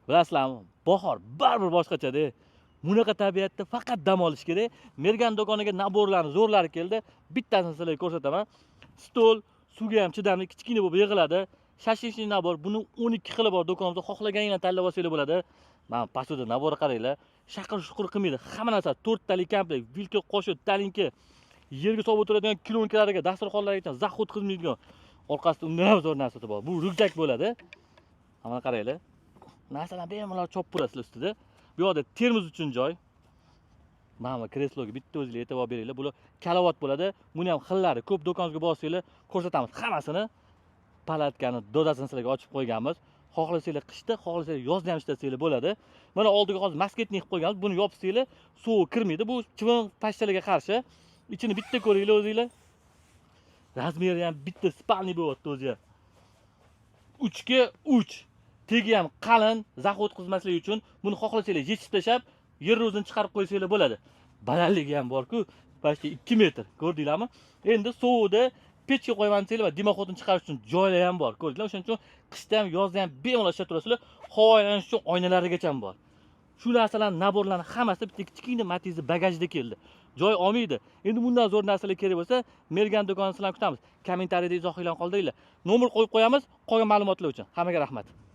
Bilasizlarmi, bahor baribir boshqachada. Bunaqa tabiatda faqat dam olish kerak. Mergan do'koniga набор larni zo'rlari keldi. Bittasini sizlarga ko'rsataman. Stol suvga ham chidamli, kichkina bo'lib yig'iladi. Шашлычный набор, buni 12 xili bor do'konimizda, xohlaganinglarni tanlab olsanglar bo'ladi. Mana посуда набор i qaranglar. Shaqir shuqur qilmaydi. Hamma narsa to'rttalik komplekt, vilka, qoshiq, talinka, yerga solib o'tiradigan клеёнка lariga, dasturxonlarga zax o'tkazmaydigan. Orqasida undan ham zo'r narsasi bor. Bu ryukzak bo'ladi. Mana qaranglar. Narsalarni bemalol chopib turasizlar ustida. Bu yoqda termos uchun joy. Mana bu kresloga bitta o'zinglar e'tibor beringlar. Bular karavot bo'ladi. Buni ham xillari ko'p, do'konga borsanglar ko'rsatamiz hammasini. Palatkani dodasini sizlarga ochib qo'yganmiz. Xohlasanglar qishda, xohlasanglar yozda ham ishlatsanglar bo'ladi. Mana oldiga hozir москитный qilib qo'yganmiz. Buni yopsanglar sovuq kirmaydi. Bu chivin pashshalarga qarshi. Ichini bitta ko'ringlar o'zinglar. Размер i ham bitta спальный bo'lyapti o'zi ham. 3 ga 3. Tegi ham qalin, zax o'tkazmasligi uchun buni xohlasanglar yechib tashlab, yer o'zini chiqarib qo'ysanglar bo'ladi. Balandligi ham bor-ku, почти 2 metr. Ko'rdinglarmi? Endi sovuqda pechka qo'yaman desanglar va дымоход ini chiqarish uchun joylar ham bor. Ko'rdinglar? O'shaning uchun qishda ham, yozda ham bemalol ishlab turasizlar. Havo aylanish uchun oynalarigacha ham bor. Shu narsalarni, набор larni hammasi bitta kichkina Matiz'ni bagajida keldi. Joy olmaydi. Endi bundan zo'r narsalar kerak bo'lsa, Mergan do'konida sizlarni kutamiz. Kommentariyada izohinglarni qoldiringlar. Nomer qo'yib qo'yamiz qolgan ma'lumotlar uchun. Hammaga rahmat.